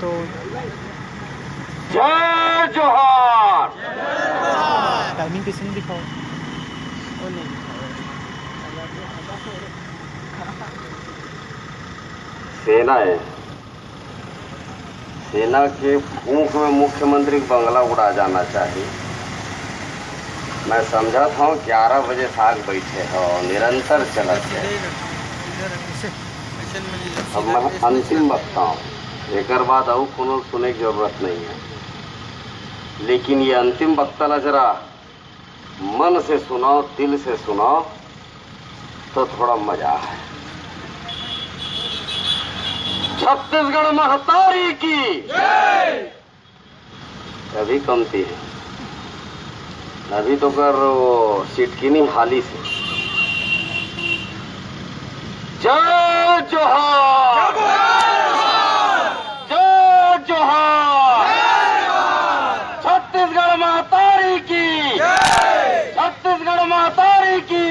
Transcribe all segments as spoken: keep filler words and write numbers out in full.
तो जय जोहार। टाइमिंग किसी ने दिखाओ। सेना है, सेना के फूंक में मुख्यमंत्री का बंगला उड़ा जाना चाहिए। मैं समझत हूँ, ग्यारह बजे से आग बैठे हो, निरंतर चलत है। अब मैं अंतिम वक्ता हूँ, एकर बाद अउ कोनो सुने के जरूरत नहीं है। लेकिन ये अंतिम वक्ता ला जरा मन से सुनाओ, दिल से सुनाओ, तो थोड़ा मजा है। छत्तीसगढ़ महतारी की। अभी कमती है, अभी तो कर वो सिटकिनी हाली से। जय जोहार। जय जोहार। छत्तीसगढ़ महतारी की। छत्तीसगढ़ महतारी की।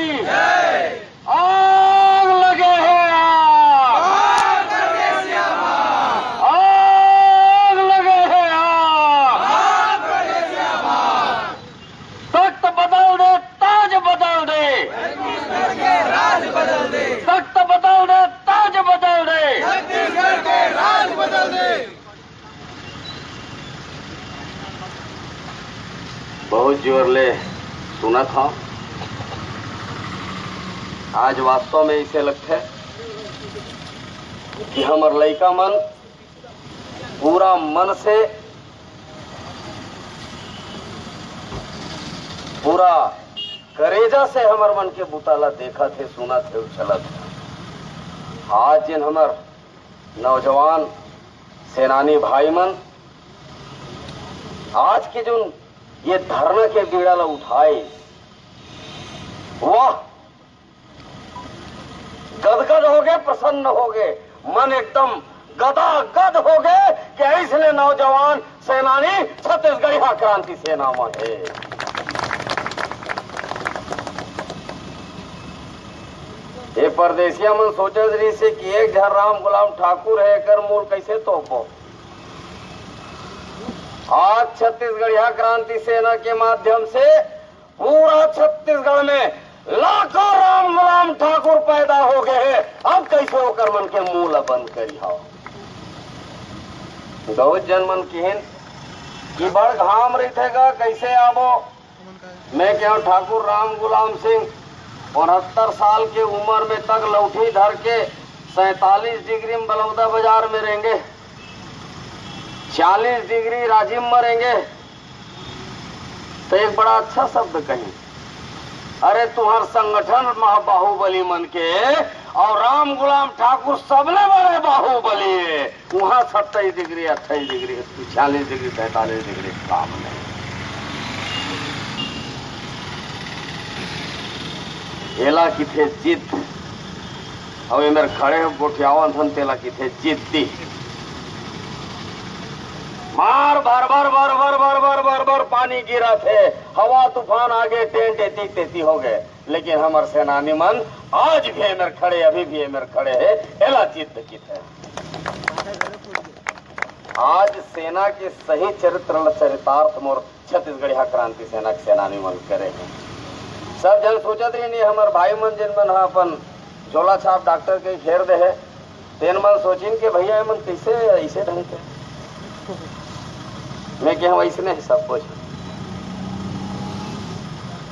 आग लगे है आग। आग लगे है आग। तख्त बदल दे, ताज बदल दे। तख्त बदल दे, ताज बदल दे। बहुत जोर ले सुनत हव। आज वास्तव में इसे लगथे कि हमर लइका मन पूरा मन से, पूरा करेजा से हमर मन के बुता ला देखत हे, सुनत हे, उछलत हे। आज जिन हमर नौजवान सेनानी भाई मन आज के जोन ये धरना के बीड़ा ला उठाए, वाह, गदगद हो गए, प्रसन्न हो गए, मन एकदम गदागद हो गए कि ऐसने नौजवान सेनानी छत्तीसगढ़िया क्रांति सेना में है। ये परदेसिया मन सोचत रहिसे कि एक झन राम गुलाम ठाकुर है, एकर मूल कैसे तोपो। आज छत्तीसगढ़िया क्रांति सेना के माध्यम से पूरा छत्तीसगढ़ में लाखों राम गुलाम ठाकुर पैदा हो गए हैं। अब कैसे ओकर मन के मूल बंद करी हो? बहुत जन मन किहिन कि बड़ घाम रहिथे गा, कैसे आबो? मैं कहूँ, ठाकुर राम गुलाम सिंह उनहत्तर साल के उम्र में तक लौठी धर के सैंतालीस डिग्री में बलौदा बाजार में रहेंगे, चालीस डिग्री राजिम में रहेंगे, तो एक बड़ा अच्छा शब्द कही, अरे तुम्हार संगठन महा बाहुबली मन के और राम गुलाम ठाकुर सबले बड़े बाहुबली है। वहाँ सत्ताईस डिग्री, अट्ठाईस डिग्री, छियालीस डिग्री, पैंतालीस डिग्री काम नहीं। एला किथे जिद, अउ एमेर खड़े हो गोठियावन थन, तेला किथे जिद्दी। मार भर भर भर भर भर भर भर भर पानी गिरत हे, हवा तूफान आगे, टेंट एती तेती हो गए, लेकिन हमर सेनानी मन आज भी एमेर खड़े, अभी भी एमेर खड़े हे, एला जिद किथे। आज सेना के सही चरित्र ल चरितार्थ मोर छत्तीसगढ़िया क्रांति सेना के सेनानी मन करे हे। सब झन सोचत रहिन, ये हमर भाई मन, जिन मन ह अपन झोला छाप डॉक्टर के घेर दे हे, तेन मन सोचिन के भैया, ये मन कैसे ऐसे ढंग के? मैं कहूँ, ऐसने हे सब कुछ।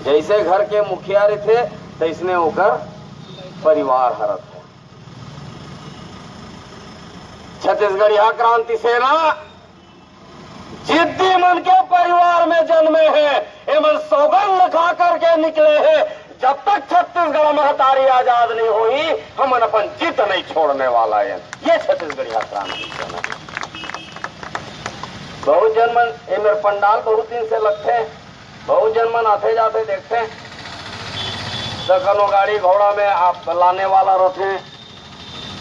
जैसे घर के मुखिया रहिथे, तैसने ओकर परिवार ह रथे। छत्तीसगढ़िया क्रांति सेना जिद्दी मन के परिवार में जन्मे हे। एमन सौगंध खा करके निकले हे, जब तक छत्तीसगढ़ महतारी आजाद नहीं होही, हमन अपन जिद नहीं छोड़ने वाला हे। ये छत्तीसगढ़िया क्रांति सेना। बहुत जन मन, एमेर पंडाल बहुत दिन से लगथे, बहुत जन मन आथे जाथे देखथे, त कनो गाड़ी घोड़ा में आप लाने वाला रथे,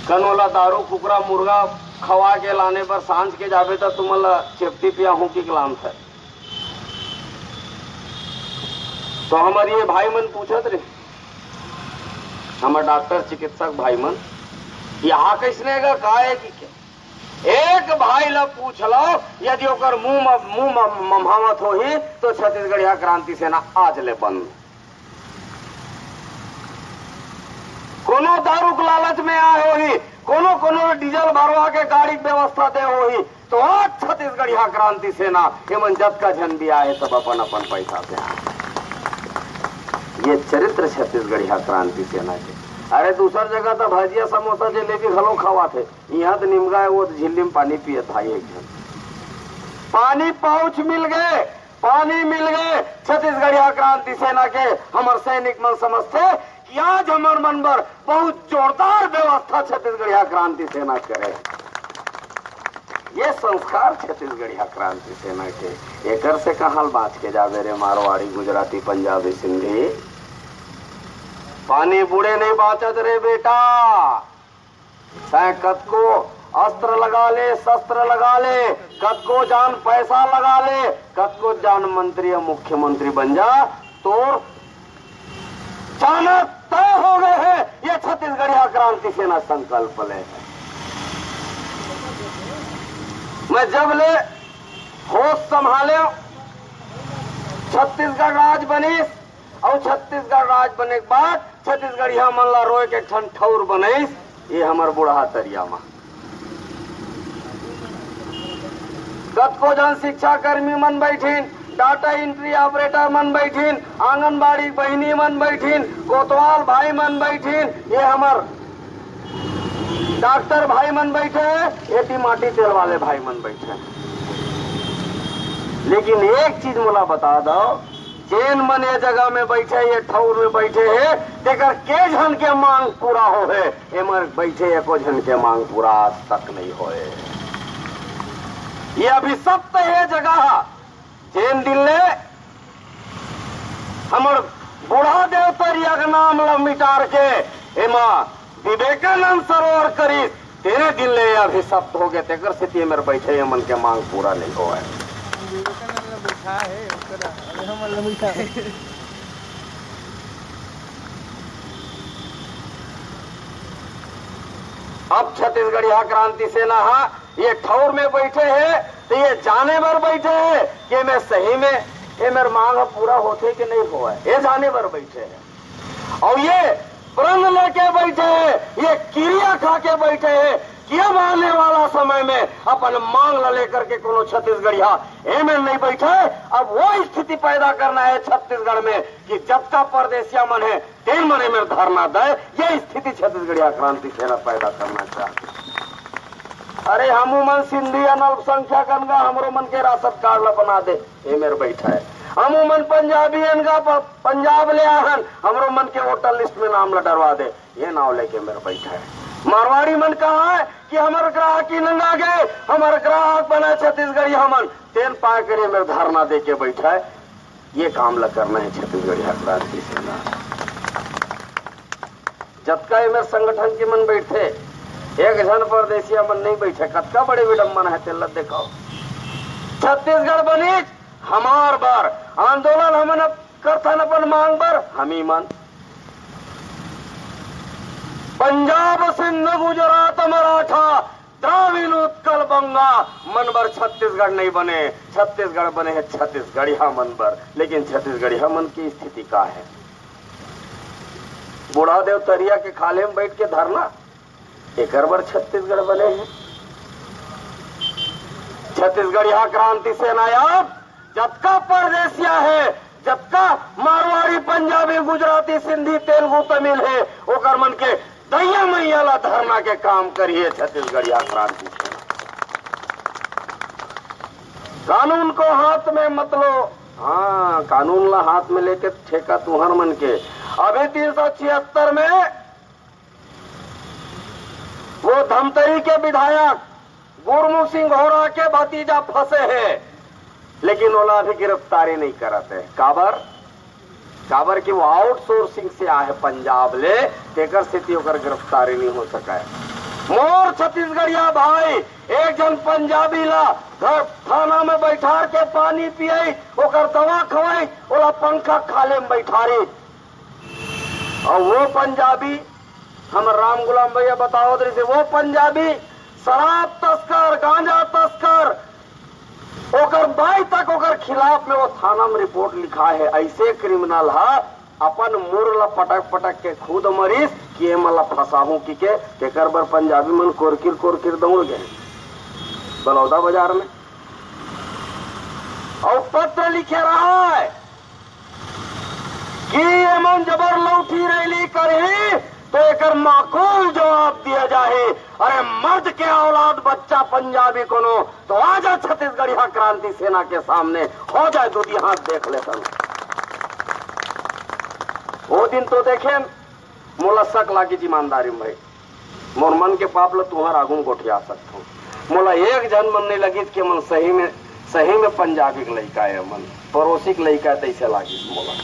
कनो ला दारू, कुकरा, मुर्गा खवा के लाने बर सांझ के जाबे, त तुमन ला चेपटी पिया हूँ कि लानथे। तो हमर ये भाई मन पूछत रहे, हमर डॉक्टर चिकित्सक भाई मन, यहाँ कैसने का, का है कि क्या? एक भाई ला पूछ लो, यदि ओकर मुंह म-, मुंह म-, मम्हावत होही, तो छत्तीसगढ़िया क्रांति सेना आज ले बंद। कोनो दारू के लालच में आए होही, कोनो, कोनो डीजल भरवा के गाड़ी के व्यवस्था दे होही, तो आज छत्तीसगढ़िया क्रांति सेना, एमन जतका झन भी आए, सब अपन, अपन पैसा से आए। ये चरित्र छत्तीसगढ़िया क्रांति सेना के। अरे, दूसर जगह तो भजिया, समोसा, जलेबी घलो खवाथे, इहाँ तो निमगा है, वो तो झिल्ली में पानी पियत भाई एक झन। पानी पाउच मिल गए, पानी मिल गए। छत्तीसगढ़िया क्रांति सेना के हमर सैनिक मन समझथे कि आज हमर मन बर बहुत जोरदार व्यवस्था छत्तीसगढ़िया क्रांति सेना करे। ये संस्कार छत्तीसगढ़िया क्रांति सेना के, एकर से कहाँ बाँच के जाबे रे मारवाड़ी, गुजराती, पंजाबी, सिंधी। पानी बूड़े नहीं बाँचत रे बेटा। चाहे कतको अस्त्र लगा ले, शस्त्र लगा ले, कतको जान पैसा लगा ले, कतको जान मंत्री या मुख्यमंत्री बन जा, तोर जाना तय हो गए है। ये छत्तीसगढ़िया क्रांति सेना संकल्प ले है। मैं जब ले होश संभाले, छत्तीसगढ़ राज बनिस, अउ छत्तीसगढ़ राज बने के बाद छत्तीसगढ़िया मन ला रोए के एक ठन ठौर बनइस, ये हमर बूढ़ा तरिया म। कतको झन शिक्षा कर्मी मन बैठिन, data entry operator मन बैठिन, आंगनबाड़ी बहिनी मन बैठिन, कोतवाल भाई मन बैठिन, ये हमर डॉक्टर भाई मन बैठे हे, एती माटी तेल वाले भाई मन बैठे हे। लेकिन एक चीज मोला बता दव, जेन मन ये जगह में बैठे, ये ठौर में बैठे हे, तेकर के झन के मांग पूरा हो हे? एमर बैठे एको झन के मांग पूरा आज तक नहीं होए। ये अभिशप्त ये जगह, जेन दिन ले हमर बूढ़ा देवतरिया के नाम ल मिटार के एमा विवेकानंद सरोवर करिस, तेने दिन ले ये अभिशप्त हो गए। तेकर सेती एमेर बैठे ये मन के मांग पूरा नहीं होए। विवेकानंद बैठा है, ओकरा, अरे हम वाला बैठा है। अब छत्तीसगढ़िया क्रांति सेना हा ये ठौर में बैठे हे, तो ये जाने बर बैठे हे कि मैं सही में ये मेर मांग पूरा होथे कि नहीं होए, ये जाने बर बैठे हे। और ये प्रण लेके बैठे हे, ये किरिया खा के बैठे हे कि अब आने वाला समय में अपन मांग ला लेकर के कोनो छत्तीसगढ़िया एमे नहीं बैठे। अब वो स्थिति पैदा करना है छत्तीसगढ़ में कि जतका परदेसिया मन हे, तेन मन एमेर धरना दे, ये स्थिति छत्तीसगढ़िया क्रांति सेना पैदा करना चाहथे। अरे, हमू मन सिंधी अन अल्पसंख्यक अन गा, हमरो मन के राशन कार्ड ला बना दे, एमेर बैठा है। हमू मन पंजाबी अन गा, प-, पंजाब ले आहन, हमरो मन के वोटर लिस्ट में नाम ला डरवा दे, ये नाव लेके एमेर बैठा है। मारवाड़ी मन कहा है कि हमर ग्राहक ही नंगा गए, हमर ग्राहक बना छत्तीसगढ़ी हमन, तेन पाए करे एमेर धरना दे के बैठा है। ये काम ला करना है छत्तीसगढ़िया क्रांति सेना। जतका एमेर संगठन के मन बैठे, एक झन परदेसिया मन नहीं बैठे। कतका बड़े विडम्बना है, तेला देखाओ। छत्तीसगढ़ बनिस हमार बर, आंदोलन हमन अब करथन अपन मांग बर, हमी मन। पंजाब, सिंध, गुजरात, मराठा, द्राविड़, उत्कल, बंगा मन बर छत्तीसगढ़ नहीं बने, छत्तीसगढ़ बने हे छत्तीसगढ़िया मन बर। लेकिन छत्तीसगढ़िया मन की स्थिति का है? बूढ़ा देवतरिया के खाले में बैठ के धरना, एकर बर छत्तीसगढ़ बने हे। छत्तीसगढ़िया क्रांति सेना अब जतका परदेसिया हे, जतका मारवाड़ी, पंजाबी, गुजराती, सिंधी, तेलुगु, तमिल हे, ओकर मन के दैया मैया ला धरना के काम करिए छत्तीसगढ़िया क्रांति सेना। कानून को हाथ में मत लो। हाँ, कानून ला हाथ में लेके ठेका तुहर मन के। अभी तीन सौ छिहत्तर में वो धमतरी के विधायक गुरमुख सिंह होरा के भतीजा फंसे हे, लेकिन ओला अभी गिरफ्तारी नहीं करत हे। काबर? काबर कि वो आउटसोर्सिंग से आए हे पंजाब ले, तेकर सेती ओकर गिरफ्तारी नहीं हो सका हे। मोर छत्तीसगढ़िया भाई, एक झन पंजाबी ला घर थाना में बैठार के पानी पियाई, ओकर दवा खवाई, ओला पंखा खाले में बैठारी। और वो पंजाबी, हमर राम गुलाम भैया बतावत रहिसे, वो पंजाबी शराब तस्कर, गांजा तस्कर, ओकर दाई तक ओकर खिलाफ में वो थाना में रिपोर्ट लिखा है। ऐसे क्रिमिनल हा अपन मुर ला पटक पटक के खुद मरिस कि एमन ला फंसाहूं कि के, तेकर बर पंजाबी मन कोरकिर कोरकिर दौड़ गए बलौदा बाजार में। और पत्र लिखे रहा है कि एमन जबर लौठी रैली करही तो एकर माकूल जवाब दिया जाही। अरे मर्द के औलाद बच्चा पंजाबी कोनो तो आजा छत्तीसगढ़िया क्रांति सेना के सामने, हो जाए दूधी हाथ देख लेथन। वो दिन तो देखेन, मोला शक लागिस ईमानदारी में भाई, मोर मन के पाप ल तुंहर आगू म गोठिया सकथव। मोला एक झन मन नहीं लगिस कि मन सही में, सही में पंजाबी के लइका है, मन पड़ोसी के लइका है, तैसे लागिस मोला।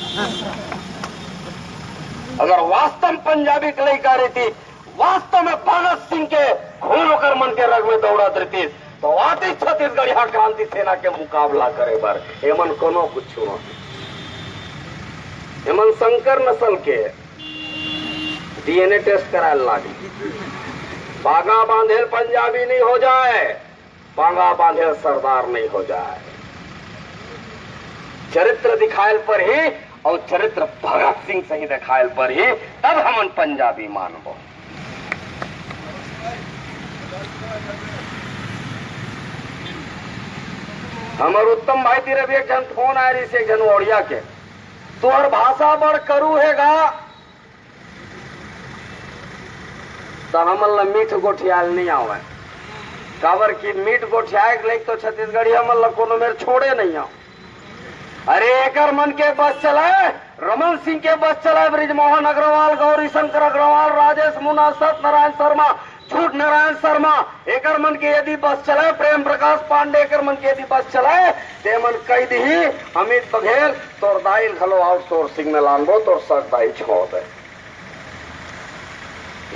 अगर वास्तव में पंजाबी के लइका रहती, वास्तव में भगत सिंह के खून ओकर मन के रग में दौड़त रहती, तो आती छत्तीसगढ़िया क्रांति सेना के मुकाबला करे बर। एमन कोनो कुछ नहीं, एमन संकर नस्ल के डीएनए टेस्ट कराए लागी। पागा बांधेल पंजाबी नहीं हो जाए, पागा बांधेल सरदार नहीं हो जाए। चरित्र दिखायल पर ही और चरित्र भगत सिंह सही दिखायल पर ही तब हमन पंजाबी मानबो। हमर उत्तम भाई तीर अभी एक झन फोन आए रहिस, एक झन ओड़िया के, "तोहर भाषा बड़ करू हे गा।" त हमन ल मीठ गोठियाल नहीं आवे, काबर कि मीठ गोठियाए के लइक तो छत्तीसगढ़ी हमन ल कोनो मेर छोड़े नहीं आवे। अरे एकर मन के बस चलाए, रमन सिंह के बस चलाए, बृजमोहन अग्रवाल, गौरी शंकर अग्रवाल, राजेश मुन्ना, सत्यनारायण शर्मा, झूठ नारायण शर्मा, एकर मन के यदि बस चलाए, प्रेम प्रकाश पांडे, एकर मन के यदि बस चलाए, ते मन कह दिही, अमित बघेल, तोर दाई ल घलो आउटसोर्सिंग में लानबो, तोर सग दाई छोड़ दे।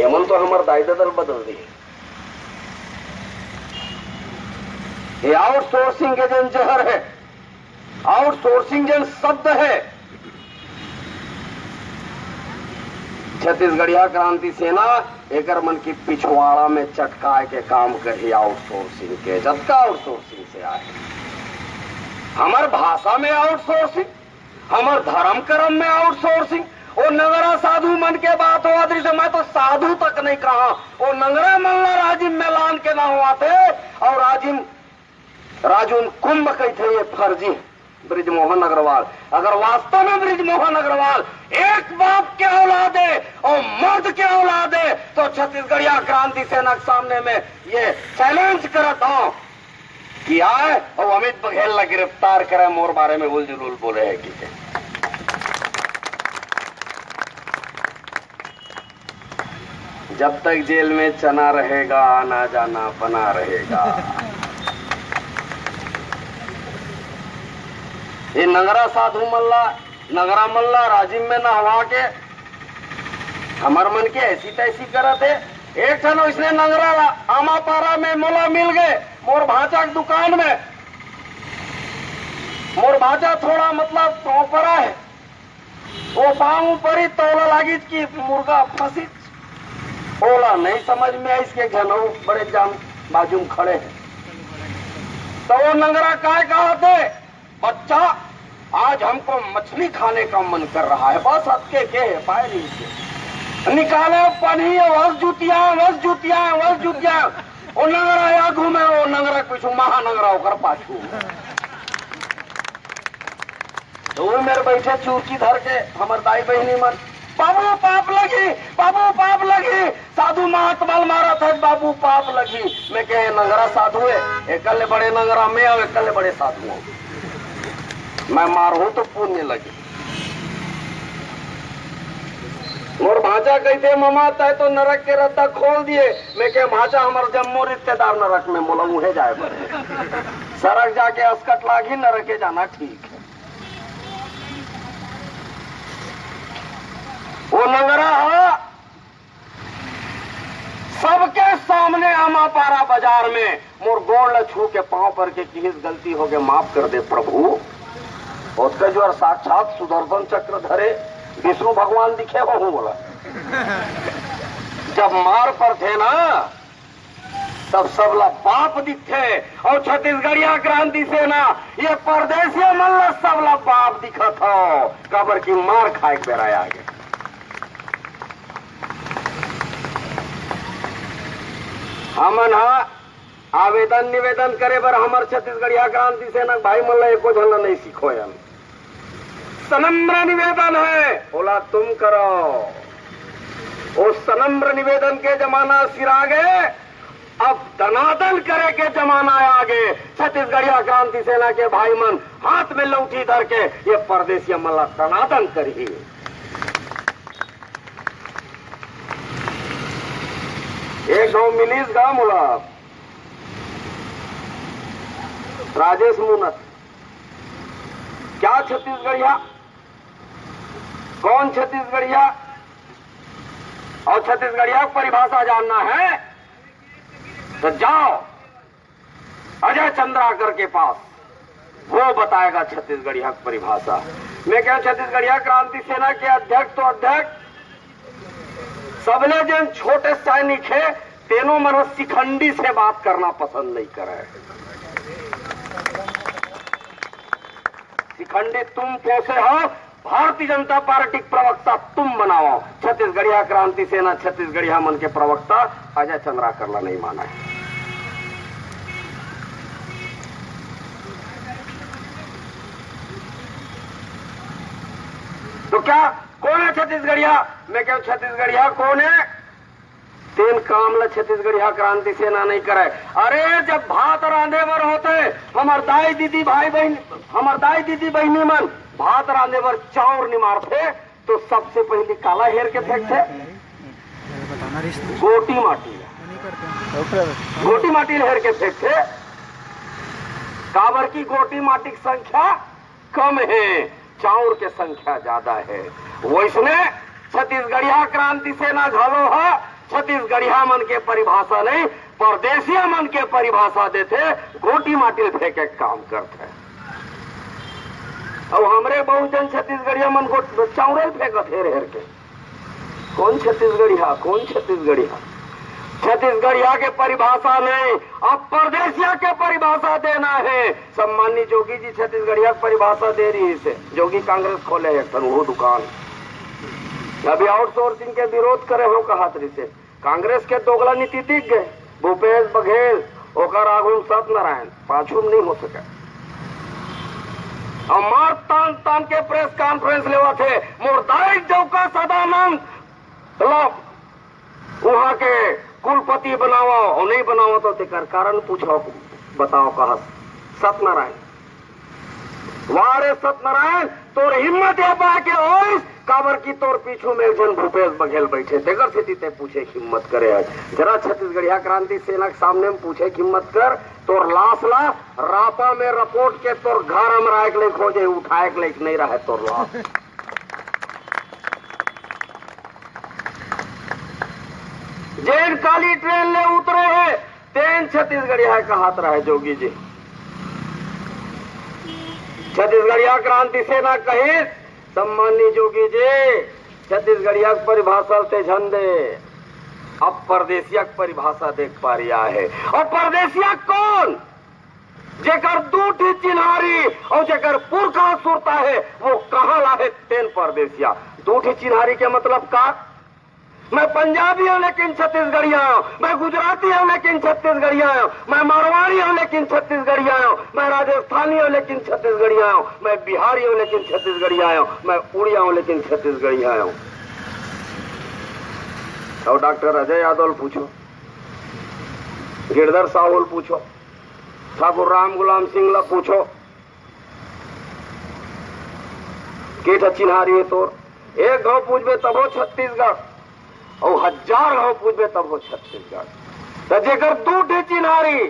एमन तो हमर दाई ददा ल बदल दिही। ये आउटसोर्सिंग के जन जहर है, आउटसोर्सिंग जन शब्द है, छत्तीसगढ़िया क्रांति सेना एकर मन की पिछवाड़ा में चटकाए के काम करही। आउटसोर्सिंग के जतका आउटसोर्सिंग से आए, हमर भाषा में आउटसोर्सिंग, हमर धर्म कर्म में आउटसोर्सिंग। ओ नंगरा साधु मन के बात होवत रहिस, मैं तो साधु तक नहीं कहा, ओ नंगरा मन ला राजिम में लान के ना होवत हे। और राजिम राजू कुंभ कहिथे ये फर्जी। बृजमोहन अग्रवाल, अगर वास्तव में बृजमोहन अग्रवाल एक बाप के औलाद है और मर्द के औलाद है, तो छत्तीसगढ़िया क्रांति सेना के सामने में ये चैलेंज करत हूं कि आए और अमित बघेल ला गिरफ्तार करे, मोर बारे में उलझुल बोले है कि जब तक जेल में चना रहेगा, आना जाना बना रहेगा। ये नंगरा साधु मन ला, नंगरा मन ला राजिम में नहवा के हमर मन के ऐसी तैसी करत हे। एक ठन इसने नंगरा ला आमापारा में मोला मिल गए, मोर भांचा के दुकान में। मोर भांचा थोड़ा मतलब टोपरा है, वो पांव ऊपर ही तौला लागिस कि मुर्गा फंसिस। ओला नहीं समझ में आइस के घनऊ बड़े जान बाजू में खड़े हैं। तो वो नंगरा काय कहा थे, "बच्चा, आज हमको मछली खाने का मन कर रहा है।" बस अतके के है, पाए नहीं से। निकाले पानी, वस जुतिया, वस जुतिया, वस जुतिया। वो नंगरा या घूमे, वो नंगरा पीछू, महानंगरा ओकर पाछू। तो वो मेर बैठे चुरकी धर के हमर दाई बहिनी मन, "बाबू पाप लगी, बाबू पाप लगी, साधु महात्मा ल मारत हे, बाबू पाप लगी।" मैं कहे, "नंगरा साधु है, एकल ले बड़े नंगरा मैं आऊ, एकल ले बड़े साधु आऊ। मैं मारहूं तो पुण्य लगी।" मोर भांचा कहिथे, "ममा, तय तो नरक के रद्दा खोल दिए।" मैं कहे, "भांचा, हमर जम्मो रिश्तेदार नरक में, मोला उहे जाए बर। सरग जाके असकट लागही, नरके जाना ठीक है।" वो नंगरा हा सबके सामने आमापारा बाजार में मोर गोड़ ल छू के पांव पर के किहिस, "गलती हो गए, माफ कर दे प्रभु।" ओतका जुआर साक्षात सुदर्शन चक्र धरे विष्णु भगवान दिखे हो हूं बोला। जब मार परथे ना, तब सबला बाप दिखथे। अउ छत्तीसगढ़िया क्रांति सेना ये परदेसिया मन ला सबला बाप दिखत हव, काबर कि मार खाए के बेरा आगे। हमन ह आवेदन निवेदन करे बर हमर छत्तीसगढ़िया क्रांति सेना भाई मन ला एको झन ला नहीं सिखोयन। सनम्र निवेदन है, ओला तुम करो। वो सनम्र निवेदन के जमाना सिरा गे, अब दनादन करे के जमाना आगे। छत्तीसगढ़िया क्रांति सेना के भाई मन हाथ में लौठी धर के ये परदेसिया मन ला दनादन करही। एक गांव मिलिस गा मोला, राजेश मुनत। क्या छत्तीसगढ़िया? कौन छत्तीसगढ़िया? और छत्तीसगढ़िया की परिभाषा जानना है तो जाओ अजय चंद्राकर के पास, वो बताएगा छत्तीसगढ़िया की परिभाषा। मैं कहूं, छत्तीसगढ़िया क्रांति सेना के अध्यक्ष तो अध्यक्ष, सबले जन छोटे सैनिक है, तेनो मन शिखंडी से बात करना पसंद नहीं करे। शिखंडी तुम पोसे हो, भारतीय जनता पार्टी के प्रवक्ता तुम बनाओ। छत्तीसगढ़िया क्रांति सेना छत्तीसगढ़िया मन के प्रवक्ता अजय चंद्राकर ला नहीं माना है। तो क्या कौन है छत्तीसगढ़िया? मैं कहूं, छत्तीसगढ़िया कौन है? तेन काम ल छत्तीसगढ़िया क्रांति सेना नहीं करे। अरे, जब भात रांधे बर होते, हमर दाई दीदी भाई बहन, हमर दाई दीदी बहिनी मन भात रांधे बर चाउर निमारथे, तो सबसे पहली काला हेर के फेंकथे? गोटी माटी ल। गोटी माटी ल हेर के फेंकथे, काबर की गोटी माटी की संख्या कम है, चाउर के संख्या ज्यादा है। वैसने छत्तीसगढ़िया क्रांति सेना घलो ह छत्तीसगढ़िया मन के परिभाषा नहीं, परदेसिया मन के परिभाषा देथे, गोटी माटी ल फेंके के काम करथे। अउ हमरे बहुत जन छत्तीसगढ़िया मन गोट-, चाउर ल फेंकत हेर हेर के। कौन छत्तीसगढ़िया, कौन छत्तीसगढ़िया? छत्तीसगढ़िया के परिभाषा नहीं, अब परदेसिया के परिभाषा देना है। सम्मानी जोगी जी छत्तीसगढ़िया के परिभाषा दे रहिसे। जोगी कांग्रेस खोले एक ठन वो दुकान। अभी आउटसोर्सिंग के विरोध करे हो कहत रहिसे। कांग्रेस के दोगला नीति दिख गए। भूपेश बघेल, ओकर आगू में सत्यनारायण, पाछू में नहीं हो सके। अउ मार तान तान के प्रेस कॉन्फ्रेंस लेवत हे, मोर दाई डौका सदानंद ला उहाँ के कुलपति बनावा, अउ नहीं बनावा तो तेकर कारण पूछो, बताओ कहत सत्यनारायण। वाह रे सत्यनारायण, तोर हिम्मत ये पाए के होइस, काबर कि तोर पीछू में एक झन भूपेश बघेल बैठे, तेकर सेती ते पूछे के हिम्मत करे है। जरा छत्तीसगढ़िया क्रांति सेना के सामने में पूछे के हिम्मत कर, तोर लाश ला रापा में रपोट के तोर घर में राय के लेके हो जाए, उठाए के लेके नहीं रहे तोर लाश। जेन काली ट्रेन ले उतरे हे, तेन छत्तीसगढ़िया हे कहत रहे जोगी जी। छत्तीसगढ़िया क्रांति सेना कहिस, सम्मानी जोगी जी, छत्तीसगढ़िया के परिभाषा ते झन दे, अब परदेसिया के परिभाषा देख पा रिया है। और परदेसिया कौन? जेकर दू ठी चिन्हारी और जेकर पुरखा सुरता है, वो कहाँ ला है तेन परदेसिया। दू ठी चिन्हारी के मतलब का? मैं पंजाबी हूँ लेकिन छत्तीसगढ़िया हूँ, मैं गुजराती हूँ लेकिन छत्तीसगढ़िया हूँ, मैं मारवाड़ी हूँ लेकिन छत्तीसगढ़िया हूँ, मैं राजस्थानी हूँ लेकिन छत्तीसगढ़िया हूँ, मैं बिहारी हूँ लेकिन छत्तीसगढ़िया हूँ, मैं उड़िया हूँ लेकिन छत्तीसगढ़िया हूँ। और डॉक्टर अजय यादव ल पूछो, गिरधर साहू ल पूछो, ठाकुर राम गुलाम सिंह ला पूछो, के ठा चिन्हारी है तोर? एक घाव पूछबे तभो छत्तीसगढ़, और हजार घाव पूछबे तभो छत्तीसगढ़। त जेकर दू ठे चिन्हारी,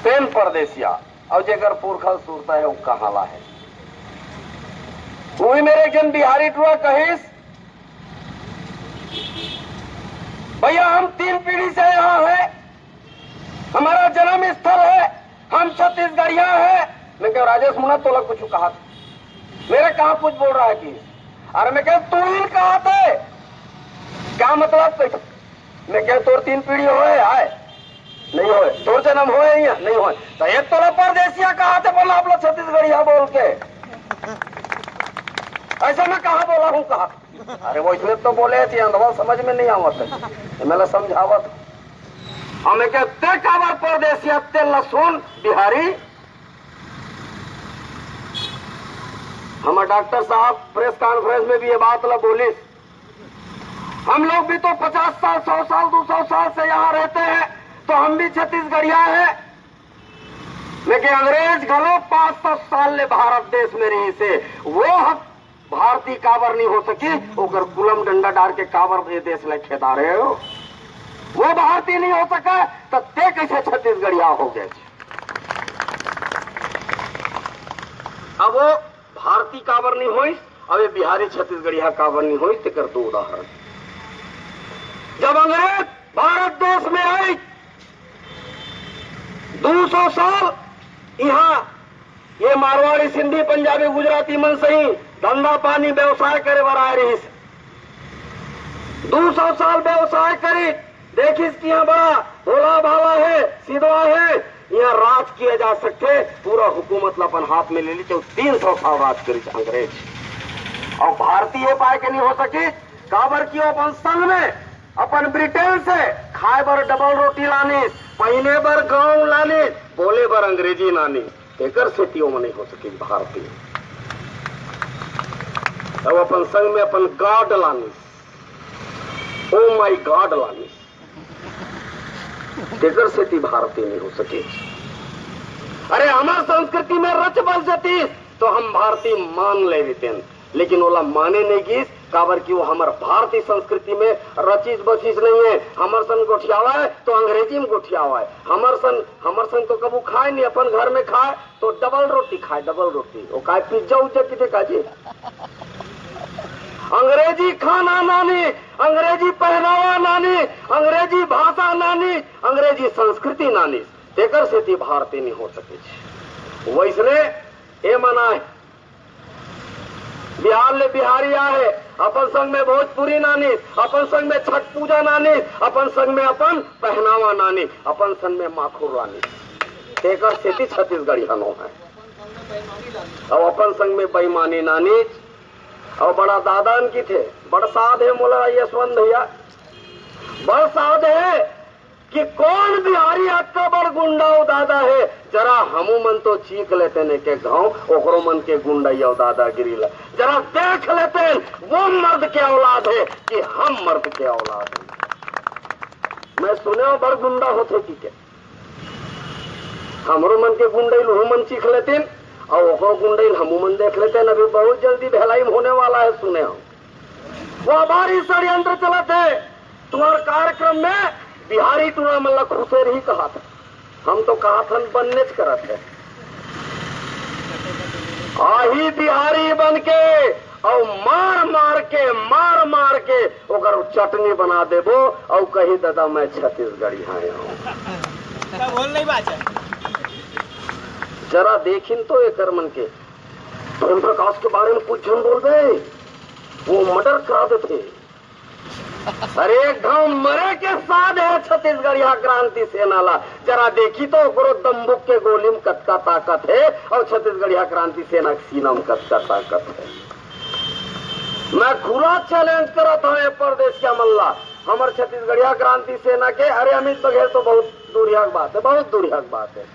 तेन परदेसिया, और जेकर पुरखा सुरता है, वो कहाँ ला है? वही मेरे एक जन बिहारी टुरा कहिस, भैया, हम तीन पीढ़ी से यहाँ हैं, हमारा जन्म स्थल है, हम छत्तीसगढ़िया हैं। मैं कह, राजेश मुन्ना, तोला कुछ कहा, मेरे कहाँ कुछ बोल रहा है कि? अरे मैं कह, तू ही कहा थे, क्या मतलब? मैं कह, तोर तीन पीढ़ी होए आए, नहीं होय। तोर जन्म होय या नहीं होय? तो एक तोला परदेसिया कहा थे, बोला आप लोग छत्तीसगढ़िया बोल के। ऐसा मैं कहाँ बोला हूँ, कहा? अरे वैसने तो बोले थे, अंधवा समझ में नहीं आवत है, तो मैं ला समझावत। हम एक ते काबर परदेसिया तेल ला सुन बिहारी। हमार डॉक्टर साहब प्रेस कॉन्फ्रेंस में भी ये बात ला बोलिस, हम लोग भी तो पचास साल, सौ साल, दो सौ साल से यहाँ रहते हैं, तो हम भी छत्तीसगढ़िया हैं। लेकिन अंग्रेज घलो पाँच सौ साल ले भारत देश में रहिस हे, वो ह भारतीय काबर नहीं हो सकी, ओकर कुलम डंडा डार के काबर ये देश ले खेदारे हो? वो भारतीय नहीं हो सका, तो ते कैसे छत्तीसगढ़िया हो गए? अब वो भारतीय काबर नहीं होइस, अब ये बिहारी छत्तीसगढ़िया काबर नहीं होइस, तेकर दो उदाहरण। जब अंग्रेज भारत देश में आई, दो सौ साल यहाँ ये मारवाड़ी, सिंधी, पंजाबी, गुजराती मन सही धंधा पानी, व्यवसाय करे बर आए रहिस। दो सौ साल व्यवसाय करी, देखिस कि यहाँ बड़ा भोला भाला है, सिधवा है, यहाँ राज किया जा सकथे। पूरा हुकूमत ला अपन हाथ में ले ली, तो तीन सौ साल राज करिस अंग्रेज। अउ भारतीय पाए के नहीं हो सकिस, काबर कि वो अपन संग में अपन ब्रिटेन से खाए बर डबल रोटी लानिस, पहिने बर गाउन लानिस, बोले बर अंग्रेजी लानिस। तेकर सेती ओमन नहीं हो सकिस भारतीय। अउ अपन संग में अपन गॉड लानिस, ओ माय गॉड लानिस। तेकर सेती भारतीय नहीं हो सकिस। अरे, हमर संस्कृति में रच बस जतिस, तो हम भारतीय मान ले रहितेन, लेकिन ओला माने नहीं गिस, काबर कि वो हमर भारतीय संस्कृति में रचिस बसिस नहीं है। हमर सन गोठियावय, तो अंग्रेजी में गोठियावय। हमर सन, हमर सन तो कभू खाए नहीं, अपन घर में खाए, तो डबल रोटी खाए, डबल रोटी। वो काय पिज्जा उज्जा किथे का जी? अंग्रेजी खाना नानी, अंग्रेजी पहनावा नानी, अंग्रेजी भाषा नानी, अंग्रेजी संस्कृति नानी, तेकर सेती भारतीय नहीं हो सके। वैसने ए मना है, बिहार ले बिहारी आए, अपन संग में भोजपुरी नानी, अपन संग में छठ पूजा नानी, अपन संग में अपन पहनावा नानी, अपन संग में माखुर लानी, तेकर सेती छत्तीसगढ़िया नो है। अउ अपन संग में बेईमानी नानी, अउ बड़ा दादा अन किथे, बड़ साध है मोला यशवंत भैया, बड़ साध है कि कौन बिहारी अतका बड़ गुंडा हो दादा है, जरा हमू मन तो चीख लेते ने के गाँव, ओकरो मन के गुंडई अउ दादागिरी ला जरा देख लेते, वो मर्द के औलाद है कि हम मर्द के औलाद है। मैं सुने हूँ बड़ गुंडा होथे कि के, हमरो मन के गुंडई ल उहू मन चीख लेतिन, अउ ओकरो गुंडई ल हमू मन देख लेतेन। अभी बहुत जल्दी भेलाई में होने वाला है, सुने हो। वो हमारी षड्यंत्र चलत है, तुम्हार कार्यक्रम में बिहारी टूरा मन ला खुसेर ही कहा था। हम तो कहा था, बनने च करत है। आही बिहारी बन के अउ मार मार के, मार मार के ओकर चटनी बना देबो अउ कही, "दादा, मैं छत्तीसगढ़ी आया हूँ।" तब बोल नहीं बात है। जरा देखिन तो एकर मन के, प्रेम प्रकाश के बारे में कुछ झन बोलबे, वो मर्डर करा देथे। अरे, एक घाव मरे के साध है छत्तीसगढ़िया क्रांति सेना ला। जरा देखी तो ओकरो दम्बुक के गोली में कतका ताकत है अउ छत्तीसगढ़िया क्रांति सेना के सीना में कतका ताकत है। मैं खुला चैलेंज करत हूँ ये परदेसिया मन ला, हमर छत्तीसगढ़िया क्रांति सेना के। अरे, अमित बघेल तो बहुत दूरिया के बात है, बहुत दूरिया के बात है।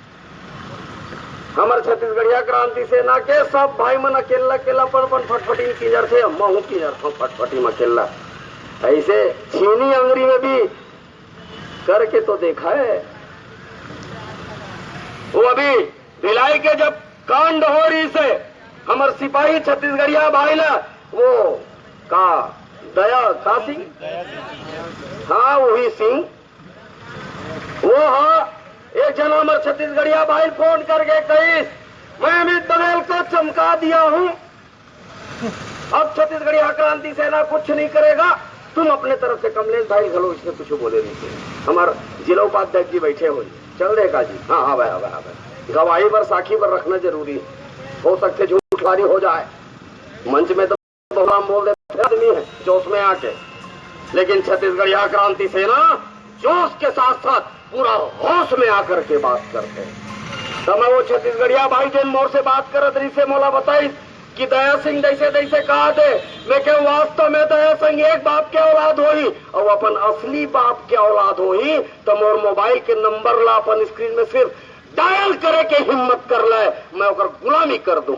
हमर छत्तीसगढ़िया क्रांति सेना के सब भाई मन अकेला अकेला अपन अपन फटफटी में किंजरथे, महू किंजरथों फटफटी में अकेला। ऐसे छीनी अंगरी में भी करके तो देखा है। वो अभी भिलाई के जब कांड हो रहिस हे, हमर सिपाही छत्तीसगढ़िया भाई ला, वो का दया का सिंह, हाँ, वही सिंह, वो हा, एक जना हमर छत्तीसगढ़िया भाई फोन करके कहिस, "मैं अमित बघेल को चमका दिया हूँ, अब छत्तीसगढ़िया क्रांति सेना कुछ नहीं करेगा, तुम अपने तरफ से।" कमलेश भाई घलो इसने कुछ बोले नहीं थे। हमार जिला उपाध्यक्ष जी बैठे हुए, "चल देगा जी, हाँ, हाँ भाई, हाँ भाई, हाँ भाई।" गवाही बर, साखी बर रखना जरूरी है। हो सकते झूठ बारी हो जाए, मंच में तो बहुत हम बोल देते आदमी है जोश में आके, लेकिन छत्तीसगढ़िया क्रांति सेना जोश के साथ साथ पूरा होश में आकर के बात करते हैं। तो मैं वो छत्तीसगढ़िया भाई जेन मोर से बात करत रहिसे, मोला बताइस कि दया सिंह जैसे तैसे कहा थे। मैं कहूँ, वास्तव में दया सिंह एक बाप के औलाद होही और अपन असली बाप के औलाद होही, तो मोर मोबाइल के नंबर ला अपन स्क्रीन में सिर्फ डायल करे के हिम्मत कर ले, मैं ओकर गुलामी कर दूं।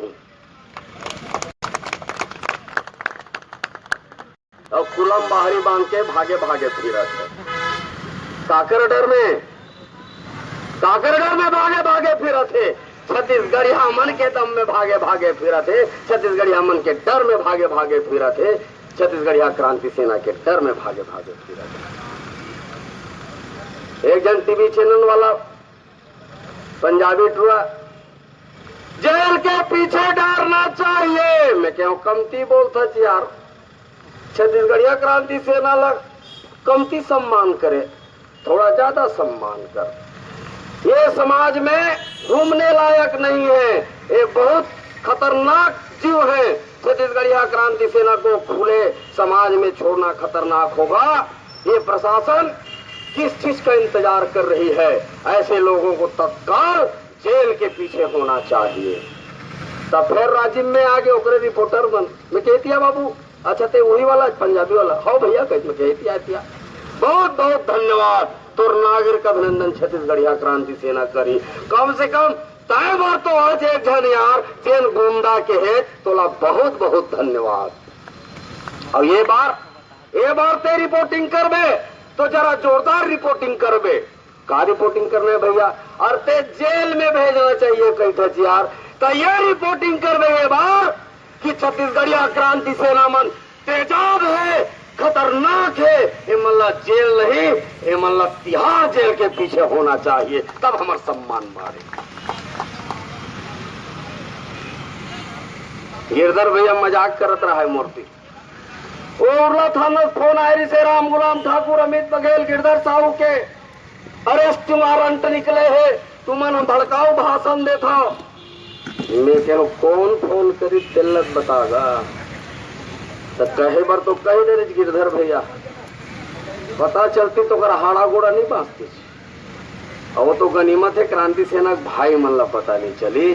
और कुलम बाहरी बांध के भागे भागे फिरत हे। काकर डर में, काकर डर में भागे भागे फिरत हे। छत्तीसगढ़िया मन के दम में भागे भागे फिरत हे। छत्तीसगढ़िया मन के डर में भागे भागे फिरत हे। छत्तीसगढ़िया क्रांति सेना के डर में भागे भागे फिरत हे। एक जन टीवी चैनल वाला पंजाबी टुरा, जेल के पीछे डारना चाहिए। मैं कहूँ, कमती बोलथस यार, छत्तीसगढ़िया क्रांति सेना ला कमती सम्मान करे, थोड़ा ज्यादा सम्मान कर। ये समाज में घूमने लायक नहीं है, ये बहुत खतरनाक जीव है। छत्तीसगढ़िया क्रांति सेना को खुले समाज में छोड़ना खतरनाक होगा। ये प्रशासन किस चीज का इंतजार कर रही है? ऐसे लोगों को तत्काल जेल के पीछे होना चाहिए। तब फिर राजिम में आगे ओकरे रिपोर्टर मन, मैं कहतिया, बाबू, अच्छा, ते वही वाला, पंजाबी वाला? हाँ भैया, कह, मैं कहतिया, तिया। बहुत बहुत धन्यवाद तोर नागरिक अभिनंदन छत्तीसगढ़िया क्रांति सेना करी। कम से कम तय बार तो आज एक झन यार जेन गुंडा के है, तोला बहुत बहुत धन्यवाद। और ये बार, ये बार ते रिपोर्टिंग करबे तो जरा जोरदार रिपोर्टिंग करबे। का रिपोर्टिंग करना है भैया? और ते जेल में भेजना चाहिए कही थस यार। तो ये रिपोर्टिंग करबे ये बार कि छत्तीसगढ़िया क्रांति सेना मन तेजाब है, खतरनाक है, एमन ला जेल नहीं, एमन ला तिहाड़ जेल के पीछे होना चाहिए, तब हमर सम्मान बाढ़े। गिरधर भैया मजाक करत रहा है मूर्ति। वो उरला थाना फोन आए रहिसे, राम गुलाम ठाकुर, अमित बघेल, गिरधर साहू के अरेस्ट वारंट निकले हे, तुमन ह भड़काऊ भाषण देथव। मैं कहूँ, कौन फोन करी, तेला बता गा। त कहे बर तो कही डरिस गिरधर भैया, पता चलती तो ओकर हाड़ा गोड़ा नहीं बांचती। अब वो तो गनीमत है, क्रांति सेना के भाई मन ला पता नहीं चली,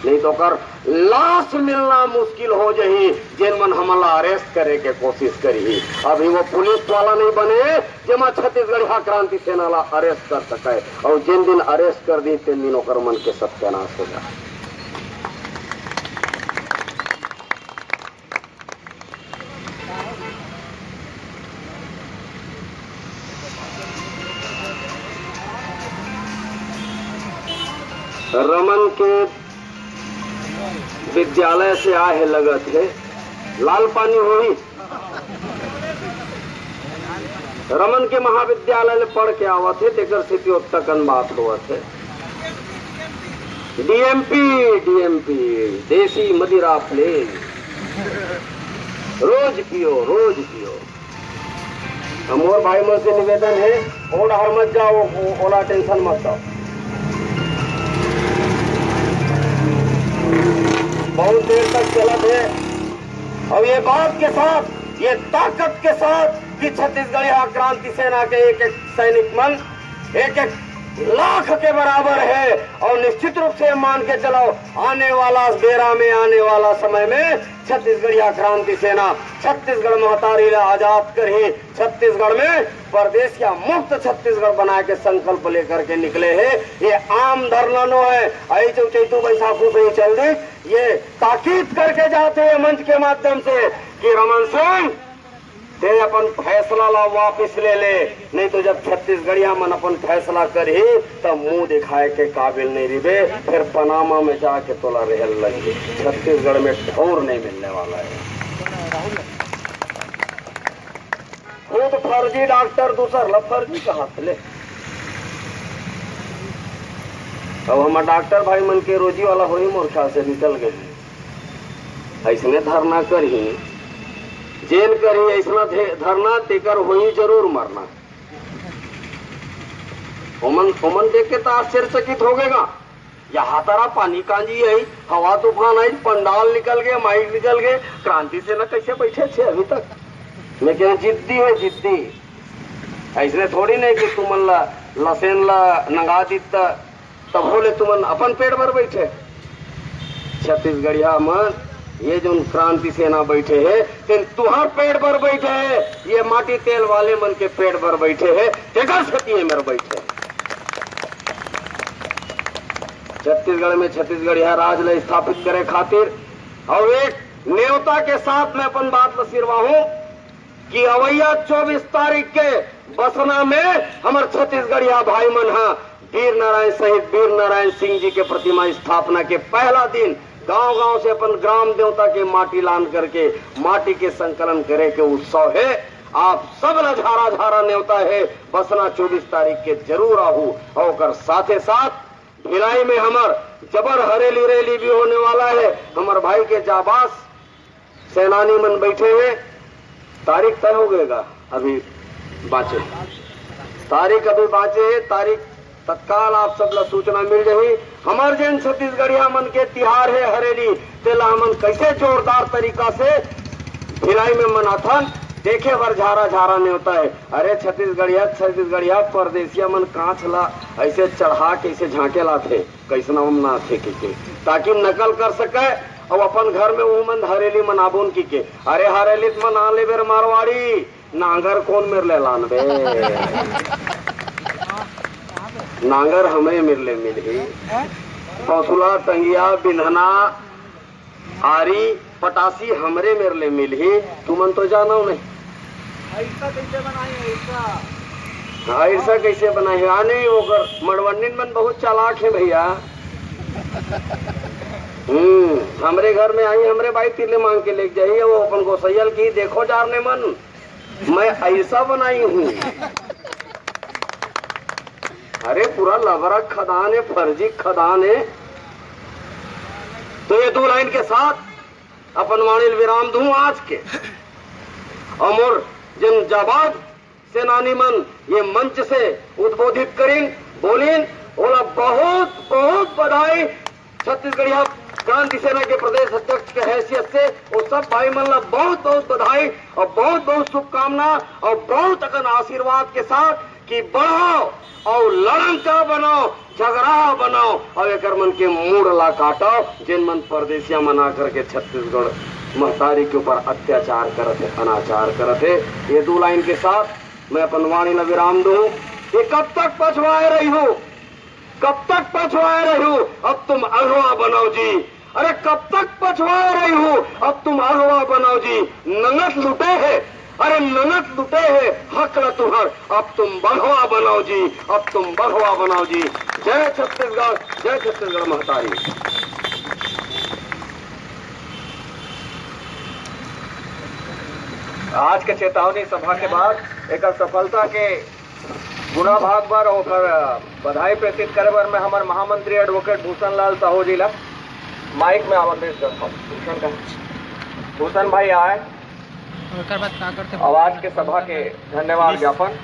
नहीं तो ओकर लाश मिलना मुश्किल हो जही, जेन मन हमन ला अरेस्ट करे के कोशिश करही। अभी वो पुलिस वाला नहीं बने, जेमा छत्तीसगढ़िया क्रांति सेना ला अरेस्ट कर सके, और जिन दिन अरेस्ट कर दी, तेन दिन ओकर मन के सत्यानाश हो जाए। रमन के विद्यालय से आए हे, लगत हे लाल पानी होही। रमन के महाविद्यालय ले पढ़ के आवत हे, तेकर सेती ओतका कन बात होवत हे। डीएमपी, डीएमपी, देसी मदिरा प्लेन, रोज पियो, रोज पियो। अब मोर भाई मन से निवेदन हे, ओ डहर मत जाओ, ओ-, ओला टेंशन मत दो। बहुत देर तक चलत हे। अब ये बात के साथ, ये ताकत के साथ कि छत्तीसगढ़िया क्रांति सेना के एक एक सैनिक मन एक एक लाख के बराबर है, और निश्चित रूप से मान के चलो, आने वाला बेरा में, आने वाला समय में छत्तीसगढ़िया क्रांति सेना छत्तीसगढ़ महतारी ला आजाद करही, छत्तीसगढ़ में परदेसिया मुक्त छत्तीसगढ़ बनाए के संकल्प लेकर के निकले हे। ये आम धरना नो है, आई चौ चैतू बैसाखू पे ही चल दी। ये ताकीद करके जाते हैं मंच के माध्यम से कि रमन सिंह, ते अपन फैसला ला वापिस ले ले, नहीं तो जब छत्तीसगढ़िया मन अपन फैसला करही, तब मुंह दिखाए के काबिल नहीं रिबे, फिर पनामा में जाके तोला रहल लगही। छत्तीसगढ़ में ठौर नहीं मिलने वाला है। खुद फर्जी डॉक्टर, दूसर ला फर्जी कहात ले। अब हमर डॉक्टर भाई मन के रोजी वाला होही, मोर ख्याल से निकल गए। अइसने धरना करही, जेन करही अइसना धे-, धरना, तेकर होही जरूर मरना। ओमन, ओमन देख के त आश्चर्यचकित हो गे गा। यहाँ तरा पानी कांजी आई, हवा तूफान आई, पंडाल निकल गए, माइक निकल गए, क्रांति सेना कैसे बैठे छे अभी तक? मैं कहे, जिद्दी है, जिद्दी। अइसने थोड़ी नहीं कि तुमन ला लसेन ला नंगा दित, तभो ले तुमन अपन पेट बर बैठे। छत्तीसगढ़िया मन, ये जोन क्रांति सेना बैठे हे, तेन तुहर पेट बर बैठे हे, ये माटी तेल वाले मन के पेट बर बैठे हे, तेकर सेती ये मेर बैठे हे। छत्तीसगढ़ में छत्तीसगढ़िया राज ला स्थापित करे खातिर अउ एक नेवता के साथ मैं अपन बात ला सिरवाहूं कि अवैया चौबीस तारीख के बसना में हमर छत्तीसगढ़िया भाई मन ह वीर नारायण, शहीद वीर नारायण सिंह जी के प्रतिमा स्थापना के पहला दिन गांव-गांव से अपन ग्राम देवता के माटी लान करके माटी के संकलन करे के उत्सव हे। आप सब ला झारा झारा नेवता हे, बसना चौबीस तारीख के जरूर आहू। अउ ओकर साथे साथ भिलाई में हमर जबर हरेली रैली भी होने वाला हे। हमर भाई के जाबाज सेनानी मन बैठे हे। तारीख तय हो गए गा, अभी बाँचे, तारीख अभी बाँचे हे। तारीख तत्काल आप सब ला सूचना मिल जाही। हमर जेन छत्तीसगढ़िया मन के तिहार हे हरेली, तेला हमन कैसे जोरदार तरीका से भिलाई में मनाथन, देखे बर झारा झारा नेवता हे। अरे छत्तीसगढ़िया, छत्तीसगढ़िया, परदेसिया मन कांच ला ऐसे चढ़ा के ऐसे झांके लाथे, कैसना ओम ना थे के, के, ताकि नकल कर सके। अउ अपन घर में वो मन हरेली मनाबोन की के। अरे हरेली त मना लेबे रे मारवाड़ी, नांगर कोन मेर ले लानबे? नांगर हमरे मेर ले मिलही। पौसुला, टंगिया, बिन्हना, आरी, पटासी हमरे मेर ले मिलही। तुमन तो जानो नहीं। अइसा कैसे बनाई है, अइसा? हाँ, अइसा कैसे बनाई है? आ नहीं, ओकर मड़वन्निन मन बहुत चालाक हे भैया। हम्म, हमरे घर में आई, हमरे बाई तीर ले मांग के लेके जाही, वो अपन गोसैया ल कही, "देखो जार ने मन, मैं अइसा बनाई हूँ।" अरे, पूरा लबरा खदान हे, फर्जी खदान हे। तो ये दो लाइन के साथ अपन वाणी ल विराम दूं आज के। अउ मोर जेन जाबाज सेनानी मन ये मंच से उद्बोधित करिन, बोलिन, ओला बहुत, बहुत बधाई। छत्तीसगढ़िया क्रांति सेना के प्रदेश अध्यक्ष के हैसियत से वो सब भाई मन ला बहुत, बहुत बधाई अउ बहुत, बहुत शुभकामना अउ बहुत अकन आशीर्वाद के साथ कि बढ़व अउ लड़ंका बनव, झगड़ाहा बनव अउ एकर मन के मूड़ ला काटव, जेन मन परदेसिया मन आकर के छत्तीसगढ़ महतारी के ऊपर अत्याचार करत हे, अनाचार करत हे। ये दो लाइन के साथ मैं अपन वाणी ला विराम दूं कि कब तक पछवाए रहिहू, कब तक पछवाए रहिहू, अब तुम अगवा बनव जी। अरे कब तक पछवाए रहिहू, अब तुम अगवा बनव जी। नंगत लुटे हे, अरे नंगत लुटे हे हक ला तुंहर, अब तुम बघवा बनव जी, अब तुम बघवा बनव जी। जय छत्तीसगढ़, जय छत्तीसगढ़ महतारी। आज के चेतावनी सभा के बाद एकर सफलता के गुना भाग बर ओकर बधाई प्रेषित करे बर मैं हमर महामंत्री एडवोकेट भूषण लाल साहू जी ला माइक में आमंत्रित करता हूँ। भूषण का, भूषण भाई आए। ओकर बाद का करते? आवाज के सभा के धन्यवाद ज्ञापन।